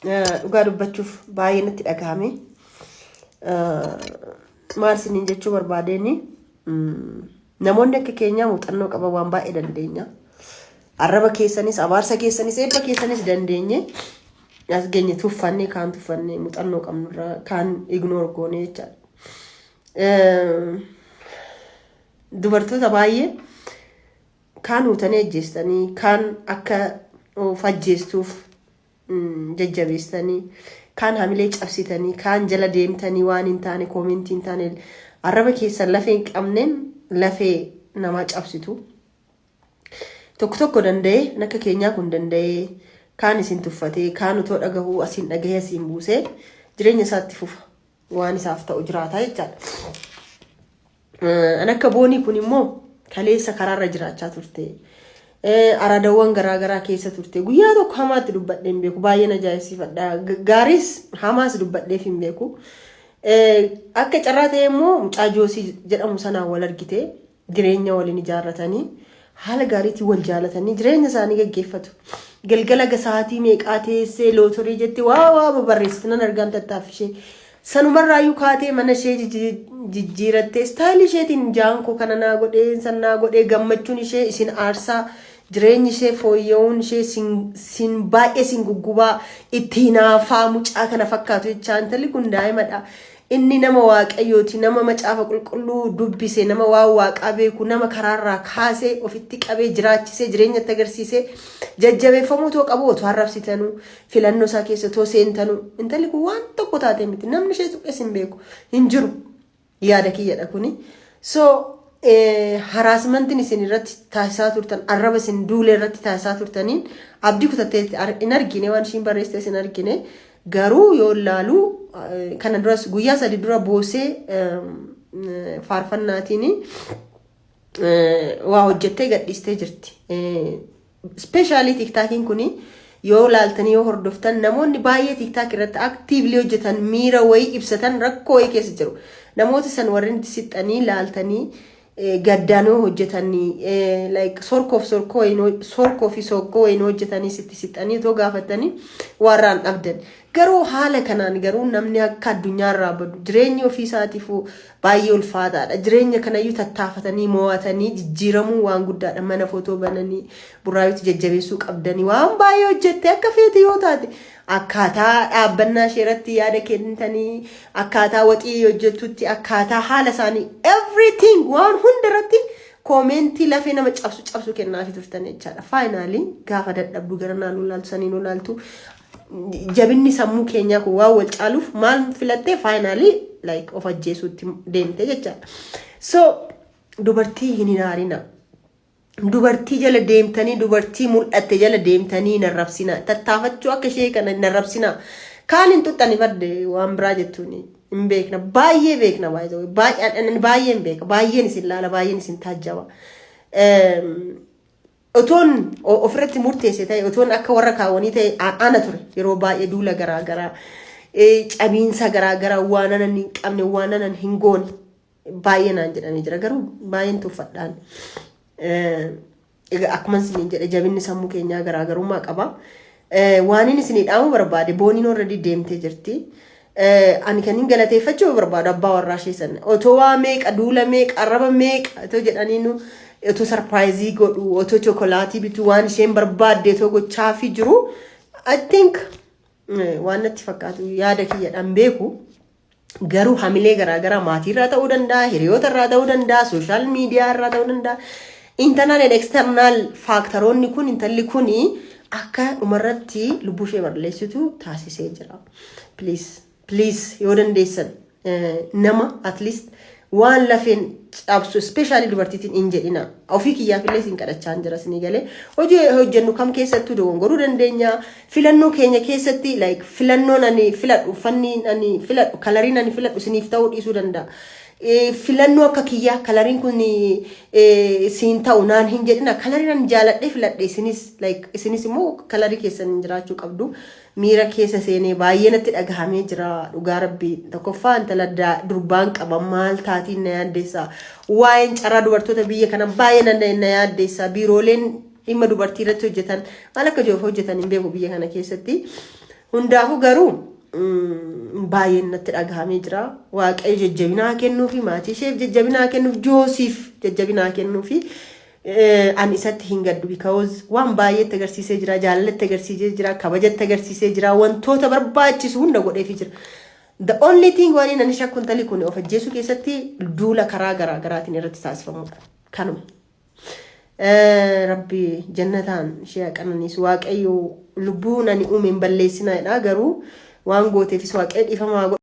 Dhugaa dubbachuuf baay'ee natti dhagahame. Maal isiniin jechuu barbaadeen, namoonni akka keenyaa muuxannoo qaban waan baay'ee dandeenya. Arraba keessanis, abaarsa keessanis, eebba keessanis dandeenye as geenye. Tuffannee kaan tuffannee, muuxannoo qabnurraa kaan ignore goone jechaadha. Dubartoota baay'ee kaan huutanii ajjeestanii, kaan akka of ajjeestuuf jajjabeessitanii, kaan hamilee cabsitanii, kaan jala deemtanii waan hin taane, comment hin taane, arraba keessan lafee hin qabneen lafee namaa cabsitu. Tokko tokko danda'ee, akka keenyaa kun danda'ee, kaan isin tuffatee, kaan utoo dhagahuu asiin dhagahee asiin buusee jireenya isaatti fufa, waan isaaf ta'u jiraata jechaadha. An akka Boonii kun immoo kaleessa karaarra jiraachaa turte. Araadawwan garaagaraa keessa turte. Guyyaa tokko hamaatti dubbadhee hin beeku. Baay'een ajaa'ibsiifadha. Gaariis hamaas dubbadheef hin beeku. Akka carraa ta'e immoo mucaa Joosii jedhamu sanaan wal argite. Jireenya waliin ijaarratanii, haala gaariitiin wal jaalatanii jireenya isaanii gaggeeffatu. Galgala sa'aatii meeqaa teessee lootorii jetti waa waa babarreessitu nan argaan tattaaffishee. Sanumarraayyuu kaatee mana ishee jijjiirattee, style isheetiin jaankoo kana naa godhee, san naa godhee, gammachuun ishee isin aarsaa, jireenyi ishee fooyya'uun ishee sin baay'ee sin guggubaa, itti hinaafaa mucaa kana fakkaatu jechaa. Intalli kun daa'imadha. Inni nama Waaqayyooti, nama Macaafa Qulqulluu dubbise, nama waan Waaqaa beeku, nama karaarraa kaasee ofitti qabee jiraachisee, jireenyatti agarsiisee jajjabeeffamuu too qabu, otoo arrabsitanuu, filannoo isaa keessa too seentanuu, intalli kun waan tokko taate miti. Namni ishee tuqes hin beeku hin jiru, yaada kiyyadha kuni. So harassmentiin isin irratti taasisaa turtan, arraba isin duulee irratti taasisaa turtaniin abdii kutattee hin argine, waan ishiin barreessite hin argine. Garuu yoo ilaalu, kana duras guyyaa 3 dura boosee faarfannaatiin waa hojjettee gadhiistee jirti. Especially TikTokiin kuni yoo laaltanii yoo hordoftan, namoonni baay'ee TikTok irratti actively hojjetan miira wayii ibsatan rakkoo wayii keessa jiru. Namoota san warreen itti sixxanii laaltanii gaddaan yoo hojjetanii, like sorkoof sorkoo, sorkoo fi sokkoo wayiin hojjetanii sitti sixxanii otoo gaafatanii warraan dhabdan. Garuu haala kanaan garuu namni akka addunyaarraa badu, jireenyi ofii isaatiifuu baay'ee ulfaataadha. Jireenya kanayyuu tattaafatanii mo'atanii jijjiiramuu waan guddaadha. Mana footoo bananii Burraayuutti jajjabeessuu qabdanii, waan baay'ee hojjette akka feete yoo taate, akkaataa dhaabbannaa ishee irratti yaada kennitanii, akkaataa waxii hojjettutti, akkaataa haala isaanii, everything, waan hunda irratti comment lafee nama cabsu cabsu kennaafi turtan jechaadha. Finally gaafa dadhabdu gara naannoo laaltu saniin laaltu, jabinni sammuu keenyaa kun waan wal caaluuf maal filattee finally like of ajjeesuutti deemte jechaadha. So dubartii hin hinaarina. Dubartii jala deemtanii, dubartii mul'atte jala deemtanii hin arrabsina. Tattaafachuu akka ishee kana hin arrabsina. Kaan hin xuxxani badde waan biraa jettuun hin beekna. Baay'ee beekna, baay'ee baay'een beeka. Baay'een isin laala, baay'een isin taajjaba. Otoon ofirratti murteesse ta'e, otoon akka warra kaawwanii ta'e, ana ture yeroo baay'ee duula garaa garaa, cabiinsa garaa garaa, waan anan hin qabne, waan anan hin goone baay'ee naan jedhamee jira, garuu baay'een tuffadhaan. Akkuma isiniin jedhe, jabinni sammuu keenyaa garaagarummaa qaba. Waan inni isinii dhaamuu barbaade, Booniin already deemtee jirti. Ani kan hin galateeffachuu barbaadu abbaa warraa ishee sana. Otoo waa meeqa, duula meeqa, arraba meeqa otoo jedhaniinu, otoo surprise godhu, otoo chocolate bitu, waan isheen barbaadde otoo gochaafii jiru. I think waan natti fakkaatu, yaada kiyyadhaan beeku. Garuu hamilee garaagaraa maatiirraa ta'uu danda'a, hiriyoota irraa ta'uu danda'a, social media irraa ta'uu danda'a. Internal and external factoroonni kun intalli kun akka dhumarratti lubbuu ishee balleessitu taasisee jira. Please, please, yoo dandeessan nama at least waan lafeen cabsu especially dubartiitiin hin jedhina. Ofii kiyyaaf illee isin kadhachaa jira isinii galee. Hojii hojjennu kam keessattuu dogongoruu dandeenya. Filannoo keenya keessatti, like filannoon ani filadhu, uffanni ani filadhu, coloriin ani filadhu isiniif ta'uu dhiisuu danda'a. Filannoo akka kiyyaa coloriin kun siin ta'u naan hin jedhina. Coloriin ani jaaladhee filadhe isinis, like isinis immoo color keessan jiraachuu qabdu. Miira keessa seenee baay'ee natti dhagahamee jira, dhugaa Rabbii. Tokkoffaa intala durbaan qaba, maal taatiin na yaaddeessa. Waa'een carraa dubartoota biyya kana baay'ee na yaaddeessa. Biirooleen dhimma dubartii irratti hojjetan maal akka jiruuf hojjetan hin beeku biyya kana keessatti. Hundaafuu garuu baay'een natti dhagahamee jira. Waaqayyo jajjabinaa kennuufi, maatii isheef jajjabinaa kennuuf, Joosiif jajjabinaa kennuufi. Ani isatti hin gaddu, because waan baay'eetti agarsiisee jira, jaalalatti agarsiisee jira, kabajatti agarsiisee jira, wantoota barbaachisu hunda godheefii jira. The only thing waan inni shakku, intalli kun of ajjeesuu keessatti duula karaa garaa garaatiin irratti taasifamudha. Kanuma. Rabbi jannataan ishee haa qananiisu. Waaqayyo lubbuu nani uume hin balleessinaadha, garuu waan gooteefis Waaqayyo dhiifamaa godhu.